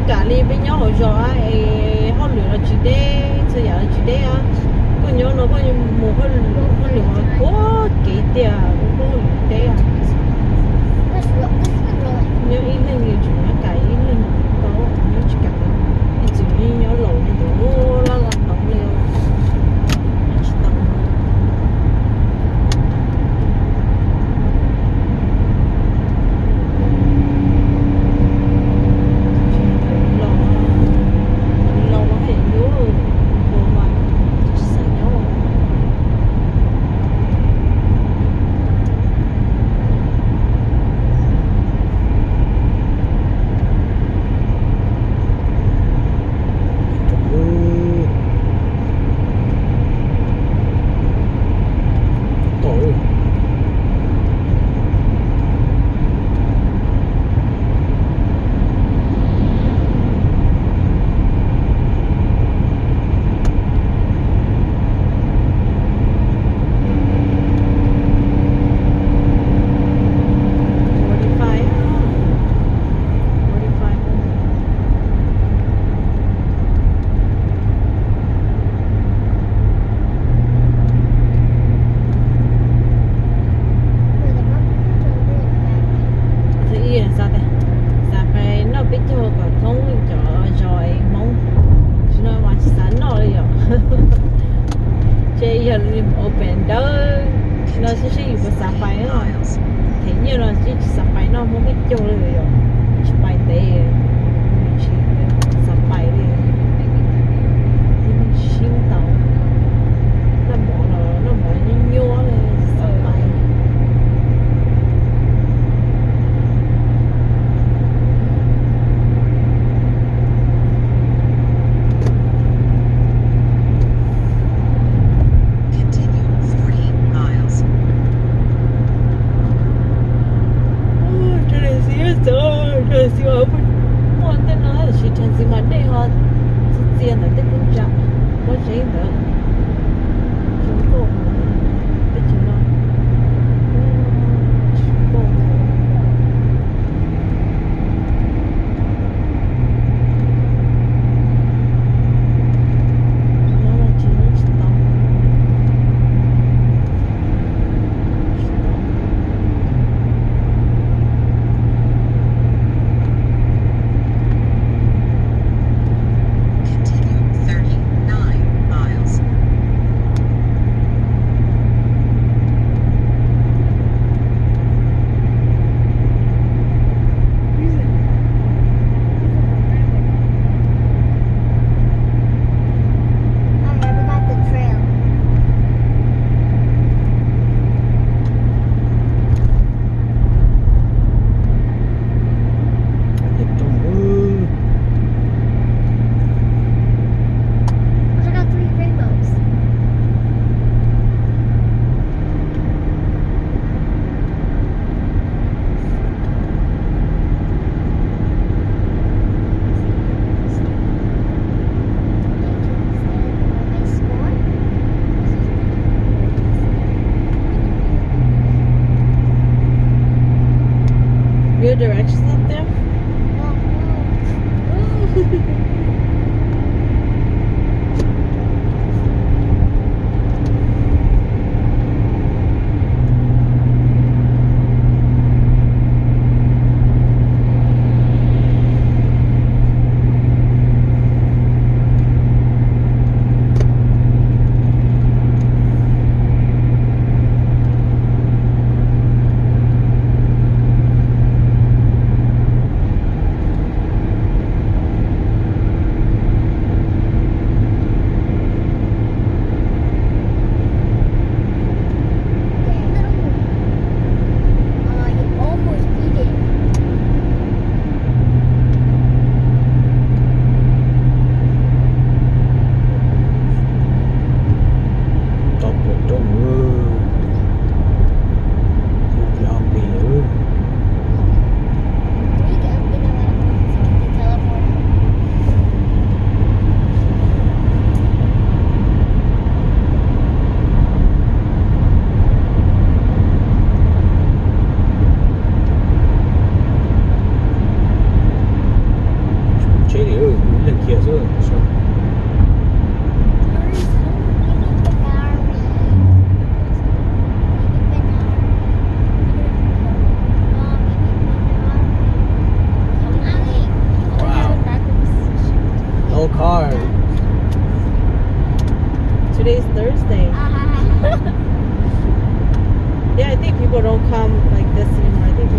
Kam li peb nyob hauv zos es hauj lwm los tsis deb, txhua yam los tsis deb. Koj nyob no koj mus hauj lwm, hauj lwm ua kev tiag, koj hauj lwm deb. Nyob ib leeg yuav tsum nyob kam ib leeg tau, nyob tsis kam li. Ib txwm nyob laus li ntawd laj laj hloov li, nyob tsis tau. Xav pais noj peb caug kom thoob cov zos Hmoob, tsis no mas tsis xav noj li yom. Ces yog open dawb no seb seb yus puas xav pais. Them nyiaj no tsis xav pais noj Hmoob peb caug li yom, tsis pais ntev, tsis xav pais li. Tib neeg sib tau, noj mov los noj mov nyuaj nyuaj li, xav pais. Continue forty miles. Ua, rau ntawm xwb, rau ntawm xwb, muaj tej no tab sis rau ntawm xwb mas dej ho txias txias ntawm tej pob zeb, pob zeb ntawd. Tsis pom, teb chaws no tsis pom. Continue thirty-nine miles. Yes, sure. Wow. No car. Today's Thursday. Yeah, I think people don't come like this anymore. I think